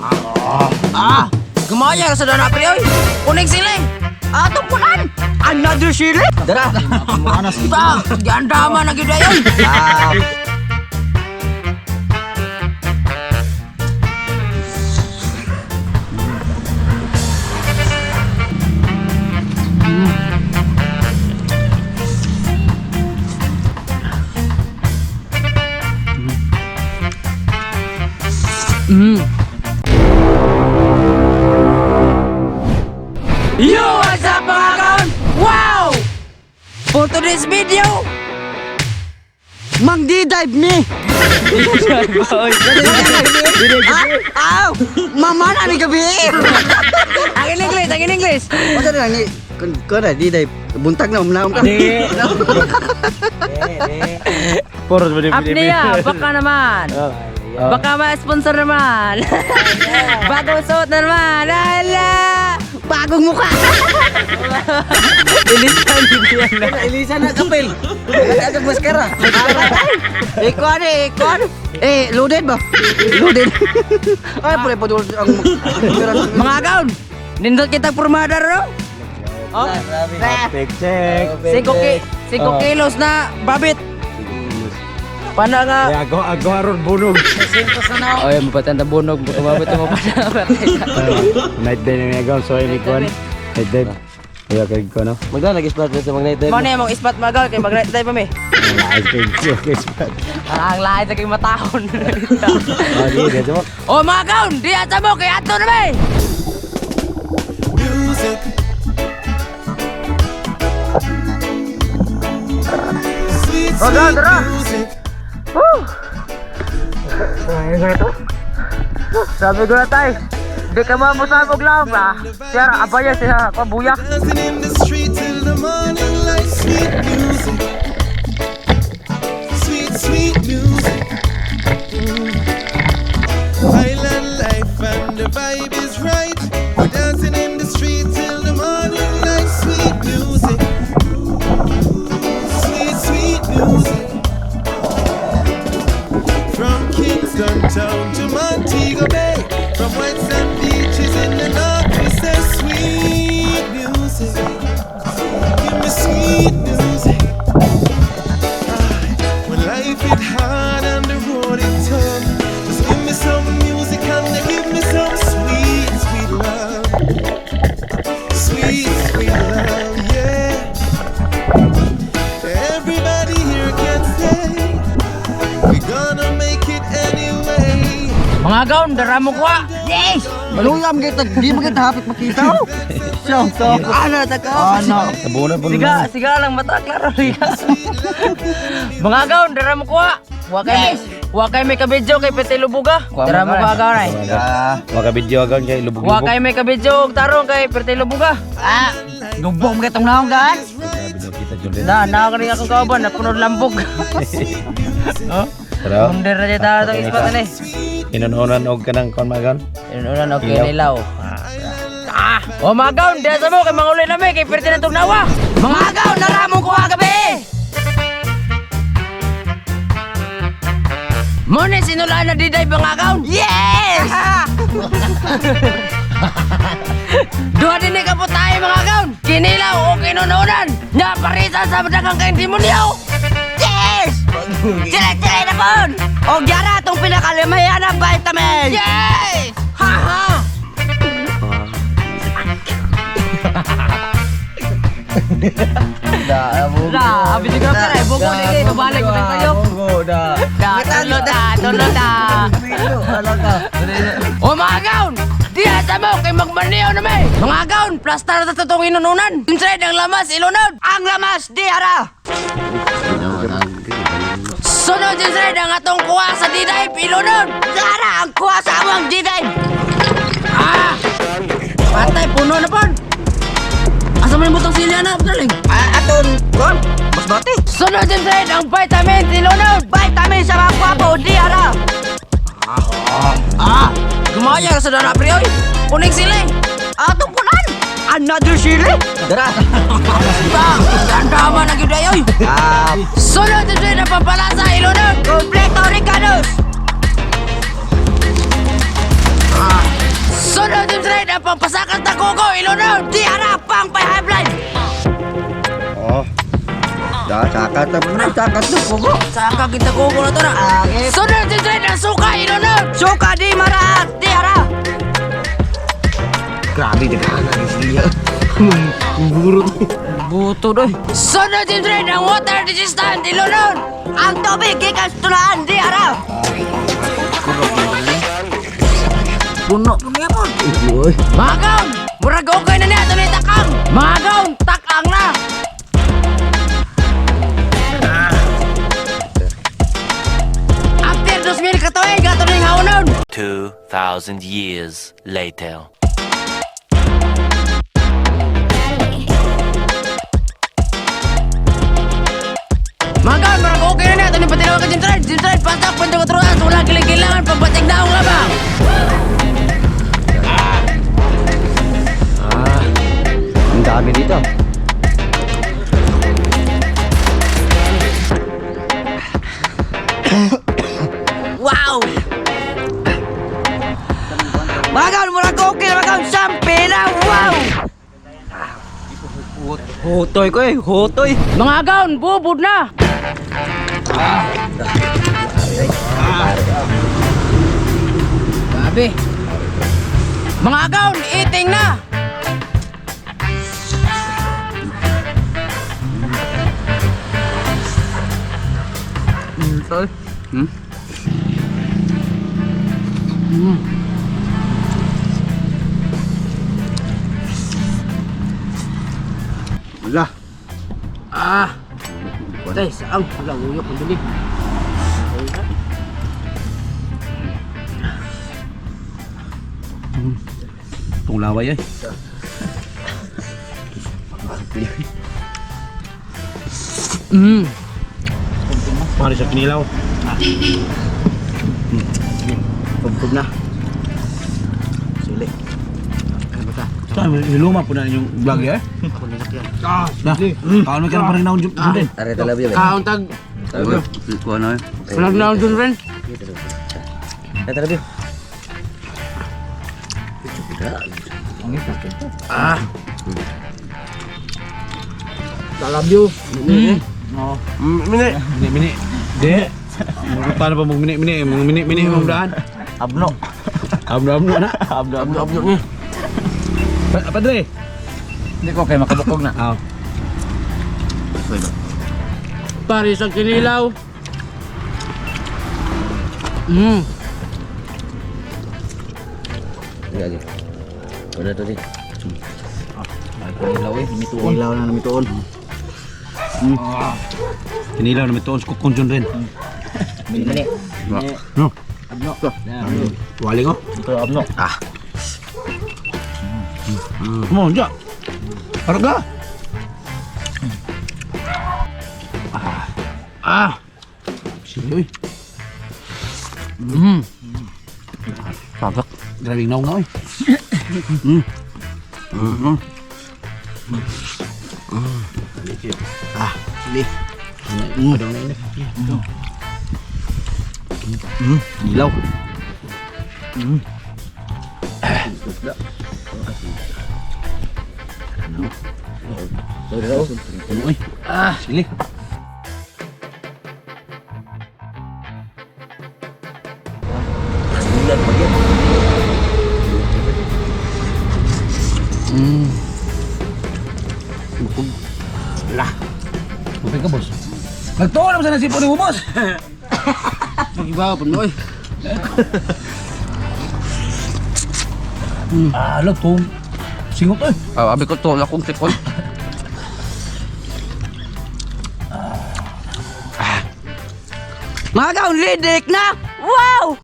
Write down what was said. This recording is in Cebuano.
Ah, gumaya sa dana pre oy. Kuning siling. Atong punan! Another sili! Dara. Ta, giandama na gyud ayon. Ah, Yo, what's up mga kaon? Wow! For today's video, Mang dive me! Ah, aw! Mama na ni gabi! ang in English, ang in English. Unsa na ni kun kun na di dive buntag na umnaon ka. Poros ba Apnea, baka naman. Baka ma-sponsor naman. Bagong suot na naman. Ala! Bagong mukha. Ilisan hindi yan. Elisa na kapil. Wala kang maskara. Eh kuan eh kuan. Eh loaded ba? Loaded. Ay pare pa ang Mga kaon, nindot kita pormada ro. Oh, Check, check. 5 5 kilos na babit. Pana nga. Ay, ako, ako aron bunog. Oy, mapatanda bunog, baka babit mo pa. Night dive na mga so ay kuan. Night dive. Ayaw kay ko no. Magdala nag-spot na sa mag-night dive. Mo na mong ispat magaw kay mag night dive pa mi. Nice kay kay spot. Ang lahat sa kay matahon. Ah, di dito mo. Oh mga kaon, di ata mo kay ato na mi. Music. Sweet, sweet music. Sabi ko na tay, di ka mamusabog lang ba? Siya, abaya siya, kabuyak. Dancing in the street till the morning light. Sweet music. Sweet, sweet music. Island life and the vibe is right. We're dancing in the street till the morning light. Sweet music. Sweet, sweet music. From Kingston Town to Montego Bay, from white sand beaches in the north, we say sweet music. Give me sweet music. Ah, when life is hard and the road is tough, just give me some music and then give me some sweet, sweet love. Sweet, sweet love, yeah. Everybody here can say we gonna make it anyway. Mga kaon, dara mo kuha. Yes! Maluyam kita, di mo kita hapit makita. oh. Siya, so. Ana ta ka. Ana. Tabunan po. Siga, siga lang mata klaro siga. Mga kaon, dara mo kuha. Wa kay may, wa kay may kabidyo kay Pete Lubuga. Dara mo kuha kaon ay. Ah, Waka video agaw kay Wa lubog-lubog. kay may kabidyo og tarong kay Pete Lubuga. Ah, lubong mo kitong naong gaan. Grabe daw kita Jordan. Na, na kani akong kauban na punod lambog. Oh, Tara. Under na jud ta itong ispat ani. Inununan og kanang kuan magan. Inunan og kinilaw. Ah, o mga kaon, diya sa mo kay manguloy nami kay Pete na tugnawa. Mga kaon, nara mo kuha gabi. Mo ni sinulaan na diday mga kaon. Yes! Duha din ni kaputay mga kaon. Kinilaw o kinununan. Nya parisa sa daghang kay demonyo. Yes! Dire-dire na pon! O gyara atong pinakalimayan ang vitamin! Yes! Ha ha. Da, Da, abi juga ka na bugo ni kay mabalik ko tayo. Bugo da. Da, tulo ta, tulo ta. Ala ka. O mga kaon, diha sa mo kay magmaniyo na may. Mga kaon, plaster sa totoong inununan. Inside ang lamas ilunod. Ang lamas di ara! Sunod inside ang atong kuha sa diday ilunod. Dara ang kuha sa among diday! Ah! Patay, puno na pon. Asa man yung butang sili na, darling? Ah, aton, kon, mas bati. Sunod inside ang vitamin ilunod. Vitamin sa mga kwapo, di ara! Ah! Gumaya ka sa dana pre oy. Kuning sili. Atong punan! Another sili! Dara. Ta, gandama na gyud ay oy. Ah, Sunod inside ang pampalasa ilunod. Kompleto Ricanos! Ah. James Red, ang pampasakan tagugo, ilunod! Di harapang pay high blood. Oh. Da, sakat na po. Sakat na po. Saka kita gugo na to na. Sunod, James Red, ang suka, ilunod! Suka di maraat, di hara. Grabe, daghan na siya. Buto doy. Sunod, James Red, ang water resistant, ilunod! Ang tubig gikan sa tulaan, di hara. Puno. Magaw! Murag okay na niya, tuloy takang! Magaw! Takang na! After 2,000 katuig, ato na yung haunon! 2,000 years later. Magaw, murag okay na niya, tuloy patilaw ka Jim Trade! Jim Trade, pasak, pwede ko turuan, wala kilang-kilangan, pagbating daong labang! Ang dami dito. Wow! Magaw murag okay na magaw sampila. Wow! Hutoy ko eh, hutoy. Mga agaw, bubod na! Grabe. Mga agaw, eating na! Hmm? Wala. Ah! Tay, saang? Wala, uyok, ang dali. Itong laway eh. Pare sa kinilaw. Tubtub na. Sili. Saan, niluma po na yung vlog eh. Ako nilakyan. Na, kaon mo ka na parang naon dyan din. Are talabyo ba? Kaon tag, Kuha na eh. vlog na dun rin. Are talabyo. Talabyo. Mini. Mini, mini. Di. Paano pa mag mini, mini? Mga mini, mini mong daan. Abno. Abno, abno na. Abno, abno, abno ni. Padre. Hindi ko kay makabukog na. Ah. Pare sa kinilaw. Hindi aja. Wala to di. Kinilaw eh, mituon. Kinilaw na mituon. Kinilaw na may tuon sa kukong dyan rin. Mini mini. No. Abno. Waling oh. Ito abno. Ah. Come on, dyan. Harga. Ah. Sige, uy. Sabak. Grabe naong nga, uy. Ah, sili. Kinilaw. Ano, uy. Ah. Sili. Lah. Okay ka, boss. Nagtuon naman sa nasipon ni mo, boss. Iba po noy. Ah, alam, tong singot, eh. Ah, abi ko to, akong sipon. Magaw lidik na. Wow!